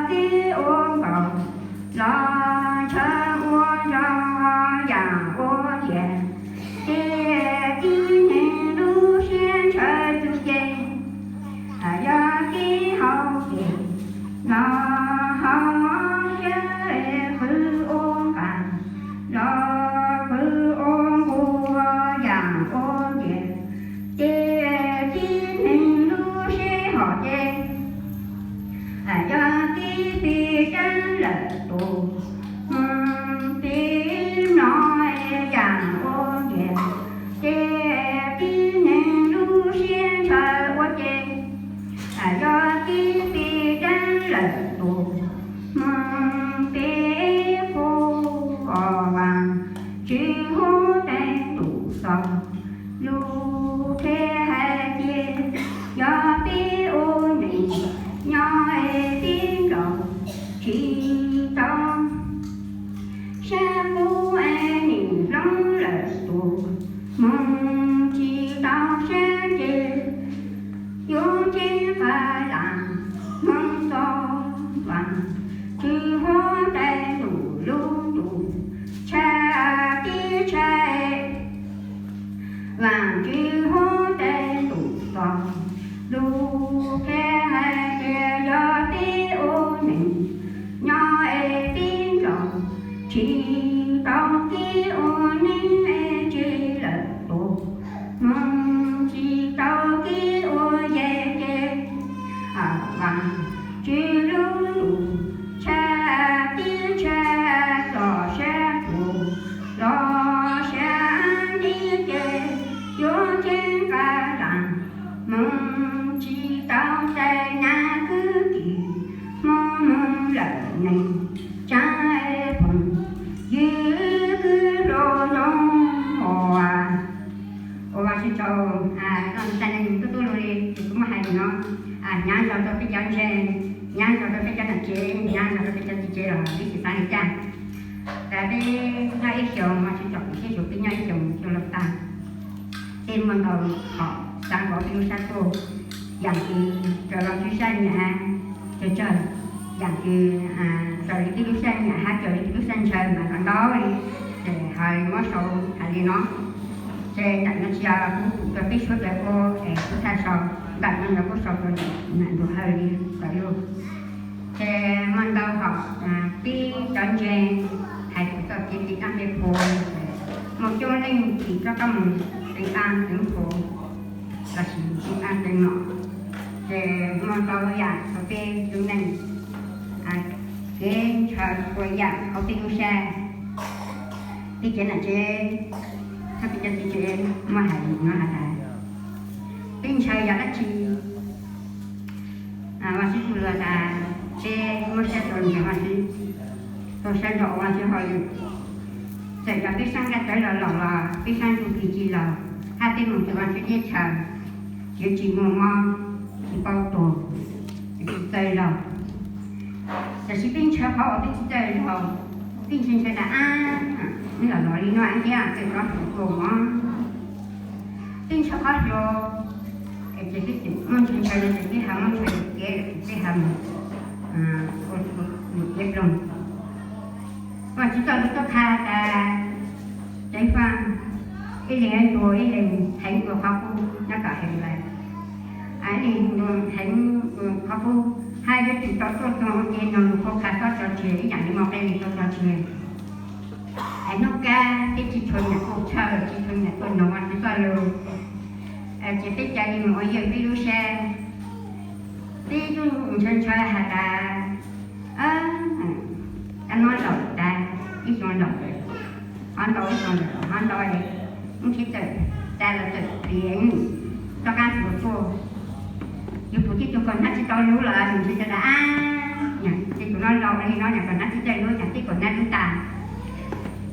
tib ua nkaus los ntshaw ua zog yam ua ciav, ces tib neeg lub siab ntshaw tu ces, yog tib hau ces los hau siab qhwv ua nqas los qhwv ua nqus yam ua ciav, ces tib neeg lub siab hom ces yog tib pib dab lawm tus mus pib mlom yam ua ciav, ces tib neeg lub siab ntshaw ua ces yog tib pib dab lawm tus mus pib qhua vas tswv huab tais tus xos lus qhia hais tias yog pib ua neej nyob es pib nkaus tsis tau sab qub es nim hloov lawm tus mus tsis tau sab ces yuav tsis qab las hmoov txo vas tswv huab tais tus lub tus tshaj tib tshaj vas tswv huab tais tus xos lus qhia hais tias yog pib ua neej nyob es pib nkaus tsis tau kib ua neej es tsis lawm tus mus tsis tau kib ua yej ces vas tswv lub tus tshaj tib tshaj txog sab tus los sab ntib ces yuav tsis qab las hmoov tsis tau tais nab kwv kis hmoov mus lawm neeg tsav phoom ywg kwv hluas nyob ua ua Vajtswv tsaug. Txoj neej tub tub lug li ces kuv muab hais li no, hnyav zog rau peb cov ntseeg, hnyav zog rau peb cov nam tsev, hnyav zog rau peb cov txiv tsev los peb tsis xav li cas. Peb nyob ib xyoos Vajtswv tsom kwm siab rau peb nyob ib xyoos xyoo laus tag, peb muaj ntau qhov xav nkaus peb lub sab tuaj, yam kws raws li tib sab nyam tsawg tsawg, yam kws raws li peb lub sab nyam hab raws li peb lub sab ntshaw mas ntau ntau li. Ces hais muab sau hais li no, ces ntawm no tsis yog kuv pum rau peb suav dawg ua es kuv txhaj sau, ntawm no yog kuv sau rau ntawm Ntuj Hawj li ntawd lauj. Ces muaj ntau hom peb cov ntseeg hais txog kev nqi dab nqi qhua, muaj coob leej tsis tau kab mus nqi dab nqi qhua lossis nqi dab nqi nom, ces muaj ntau yam rau peb lub neej, kev ntshaw ua yam hauv peb lub sab. Peb cov nam tsev, hab peb cov txiv tsev muaj hais li no has tas, peb ntshaw yam dab tsi? Vajtswv tug lug tas peb muab sab rua ntawm Vajtswv, rua sab nraud ua Vajtswv hauj lwm. Txawm yog peb saab nqaij tawv los laus los, peb saab ntsuj plig ci laus, hab peb moog rua Vajtswv teb chaws, yuav tsis muaj mob, tsis paub tuag, tsis txawj laug. Tab sis peb ntshaw qhov uas peb tsis txawj laug, peb ntshaw ntshaw tas ab, neb los laus li no thiab, peb rov hluas tuaj mog. Peb ntshaw qhov hluas, ces peb tseem muab ntshaw ntshaw no ces peb ho muab ntshaw kev, peb ho mus ua lwm kev ploog. Ua tsis tau lub tuab qha tas, ceev faj, ib leeg ntuas ib leeg heev dua qhov qub nyob tom heev lawm. Ib leeg ntuas heev dua qhov qub, hab yuav tsum tau tuaj txog ua ke noog lug qhuab qha xob tso tseg ib yam li muaj qee leeg tuaj tso tseg. Es hnub kab peb tsis tshua nyiam tuaj tshawj, tsis tshua nyiam tuaj noog Vajtswv txoj lug, ces peb ca li mus ua yawg peb lub sab. Peb tub ntshaw ntshaw has tas, kab mob laus tas, ib xyoo laus lawm, hov ntau ib xyoo lawm, hov ntau, ub txhib txawm tas los txawm pliav rov qab hluas tuaj. Yuav pum tib tug kaus hnab tsis tau lub los nws ntshaw tas ab, tej tus no laus li no nyag kaus hnab tsis txawj lub, nyag tib kaus hnab lub tas.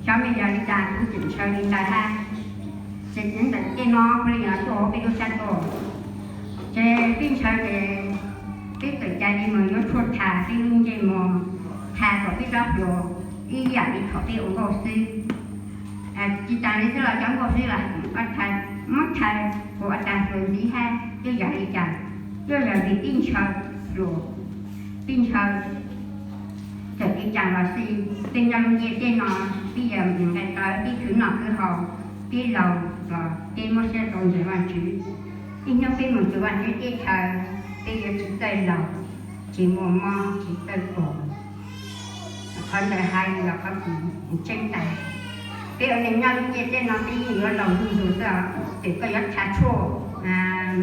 Xyov mej yog li cas, kuv tseem ntshaw li ntawd hab. Ces ntawm tej no kuj li tuaj hauv peb lub sab tuaj. Ces peb ntshaw ces peb txawm ca li mus yuav tshuaj tha peb lub ntsej muag, tha kom peb rov hluas ib yam li thaum peb ua nkauj xwb. Tsis tas li xwb los cov nkauj xwb los muab tha, ua tag hluas ntxiv hab, twb yog li cas, twb yog vim peb ntshaw hluas, peb ntshaw Li cas los xij, peb nyob lub ntiaj teb no, peb yuav nqe tau peb khwv noj khwv haus, peb laus los peb muab siab rau ntseeg Vajtswv. Ib hnub peb mus cuag Vajtswv teb chaws, peb yuav tsis txawj laus, tsis muaj mob tsis txawj tuag. Qhov ntawd hais los qhov tseeb tas. Peb ua neej nyob lub ntiaj teb no peb yeej yuav laus zuj zus xwb os. Txawm koj yuav thav tshuaj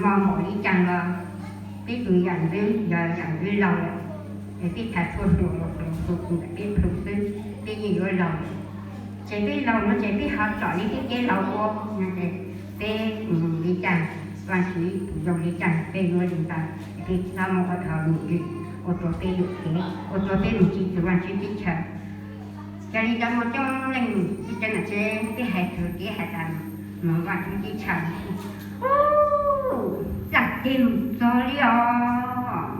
mos npaum li cas los peb tus yam ntxwv yog yam ntxwv laus lawm, es peb thav tshuaj hluas los hluas hluas tus ntawm peb plhu xwb, peb yeej yuav laus. Ces peb laus no ces peb ho tsom li peb kev laus ua no ces peb li cas, Vajtswv pum zoo li cas peb yuav li ntawd, peb tsis txhob muab ua dhau lawm, ua rau peb yuam kev, ua rau peb mus tsis txog Vajtswv teb chaws. Yog li ntawd muaj coob leej tsis cov nam tsev peb hais txog kev hais tias mus Vajtswv teb chaws, ub, leej twg mus txog li os.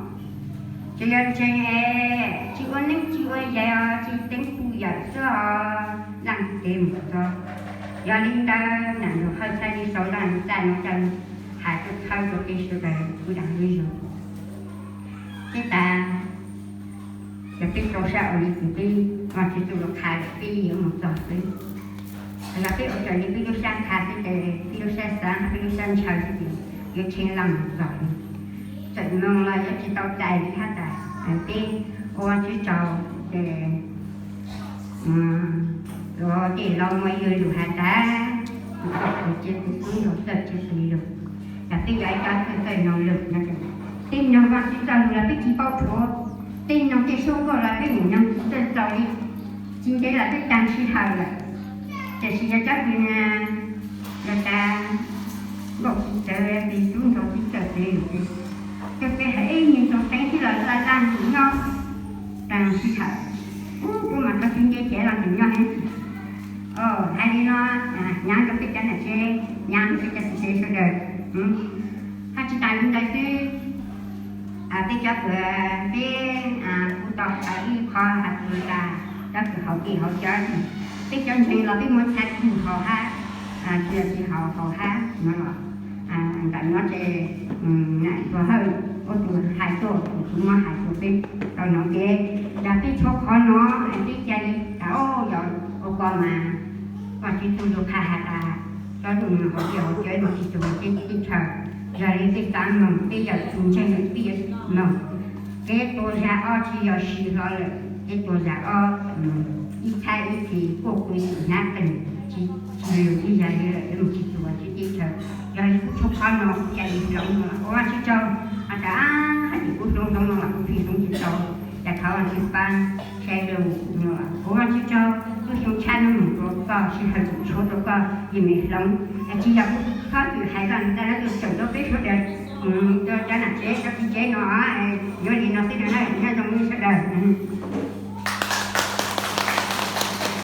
Tsuas yog ntseeg es tsis ua neeb tsis ua yaig os, tsis teev puj yawm xwb os, leej twg mus txog. Yog li ntawd nam nus hawj txhaj li sau laj txaj no coj hais tuaj txhawb rau peb sawv daws lub dag lub zog. Thiab tas, yog peb rau sab ua li ces peb Vajtswv txuj lus qha lawm peb yuav mus txog xwb. Los peb ua raws li peb lub sab qha xwb ces peb lub sab xav peb lub sab ntshaw xwb ces yuav tshee laj mus txog li. Txawm mloog los yuav tsis tau cai li hab tas peb ua Vajtswv tsaug ces tej laus muaj ib lus hais tas, tus txawj tus tub nrog txawj txwj lus, los peb yog ib co txawj txawj mloog lus no. Peb mloog Vajtswv txoj lus los peb tsis paub tshuav, peb mloog tej suab nkauj los peb nim mloog tsis txawj txaus li, tsis ntev los peb tag sij hawm lawm. Tiam sis yog cov kws na, yog tas nkauj tsis tsawg tus tub nrog txawj txwj lus ces, coj peb hais ib nyuag ntsoov teev xwb los laj laj nyob tag sij hawm. Ub, kuv mas tau sib nce ces los tseem nyob heev. Hais li no, hnyav rau peb cov nam tsev, hnyav rau peb cov txiv tsev sawv daws. Hab tsis tas li ntawd xwb, peb cov kws, peb kuj tau hais ib qho hais tias cov kws haus dej haus cawv, peb cov ntseeg los peb muaj txhais tus haus hab, tsis yog tsis haus haus hab no los ntawm no ces nam tus hawj ua tus hais tuaj, tus muab hais tuaj peb tau hnov kev. Yog peb tshuav qhov no es peb cia li tas, yog ua ko mas Vajtswv txuj lus qha has tas cov tus haus dej haus cawv no tsis txog teb chaws. Yog li peb xav mloog, peb yog tus ntseeg lawm peb yuav mloog. Kev tuag zag ob tsis yog sis hlo lawm, kev tuag zag ob ib txhab ib txhis kuj kuj hnyav qees, tsis lug ib yam li lawm, yuav mus tsis txog Vajtswv teb chaws. Yog li kuv tshuav qhov no kuv cia li hloov no los ua Vajtswv tsaug, has tas hais tias kuv hloov hloov no los kuv pheej hloov tsis tau, cas thov Vajtswv pab saib lug no los ua Vajtswv tsaug, lub xyoo tshab no mus rau koj, sij hawm tshuav rau koj yeej meem hloov. Es tsis yog kuv txhob txwm hais zaj no tas lawv tseem rau peb sawv daws, cov nam tsev cov txiv tsev no, yuav li no xwb na, nyob zoo nej sawv daws.